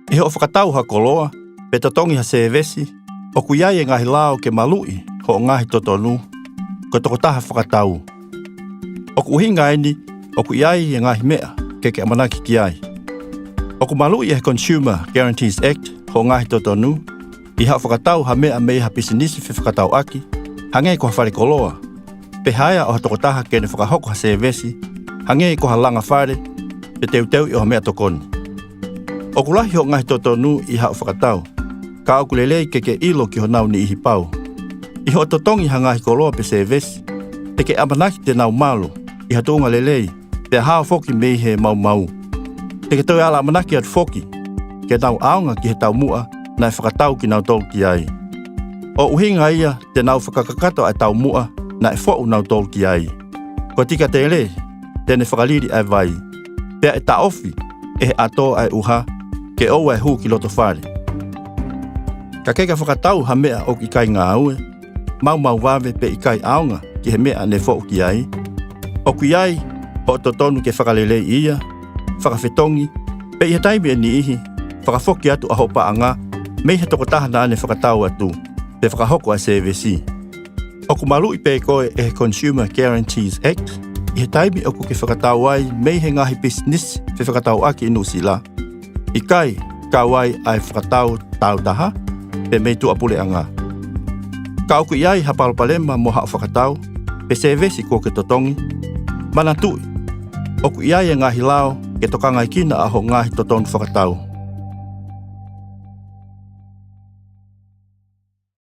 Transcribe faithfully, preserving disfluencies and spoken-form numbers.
ʻI hoʻo fakatau ha koloa pe totongi ha sēvesi, ʻoku ʻi ai e ngaahi lao ke maluʻi hoʻo ngaahi totonú ko e tokotaha fakataú. ʻOku ʻuhinga ʻeni ʻoku ʻi ai e ngaahi meʻa ke ke ʻamanaki ki ai. ʻOku maluʻi ʻe he Consumer Guarantees Act hoʻo ngaahi totonú ʻi haʻo fakatau ha meʻa mei ha pisinisi fefakatauʻaki, hangē ko ha falekoloa, pe haea ʻo ha tokotaha ke ne fakahoko ha sēvesi, hangē ko ha langa fale pe teuteuʻi ʻo ha meʻatokoni. ʻOku lahi hoʻo ngaahi totonú ʻi haʻo fakatau, ka ʻoku lelei ke ke ʻilo ki honau niʻihi pau. ʻI hoʻo totongi ha ngaahi koloa pe sēvesi, te ke ʻamanaki te nau malu ʻi ha tuʻunga lelei, pea hao foki mei he maumaú. Te ke toe ala ʻamanaki atu foki ke nau ʻaonga ki he taumuʻa naʻe fakatau kinautolu ki aí. ʻOku ʻuhinga ia te nau fakakakato ʻa e taumuʻa naʻe foʻu nautolu ki aí. Ko e tika telé te ne fakalili ʻa e vaí, pea ʻe taʻofi ʻe he ʻató ʻa e ʻuhá ke ʻoua ʻe hū ki loto fale. Ka ke ka fakatau ha meʻa ʻoku ʻikai ngāue, maumau vave pe ʻikai ʻaonga ki he meʻa ne foʻu ki aí, ʻoku ʻi ai hoʻo totonu ke fakaleleiʻi ia, fakafetongi, pe ʻi he taimi ʻe niʻihi, fakafoki atu ʻa hoʻo paʻangá mei he tokotaha naʻá ne fakatau atú pe fakahoko ʻa e sēvesí. ʻOku maluʻi pē koe ʻe he Consumer Guarantees Act ʻi he taimi ʻoku ke fakatau ai mei he ngaahi pisinisi fefakatauʻaki ʻi Nuʻusila, ʻikai kau ai ʻa e fakatau tāutahá pe mei tuʻapuleʻangá. Ka ʻoku ʻi ai ha palopalema mo haʻo fakatau pe sēvesi kuó ke totongi, manatuʻi ʻoku ʻi ai e ngaahi lao ke tokangaekina ʻa hoʻo ngaahi totonu fakataú.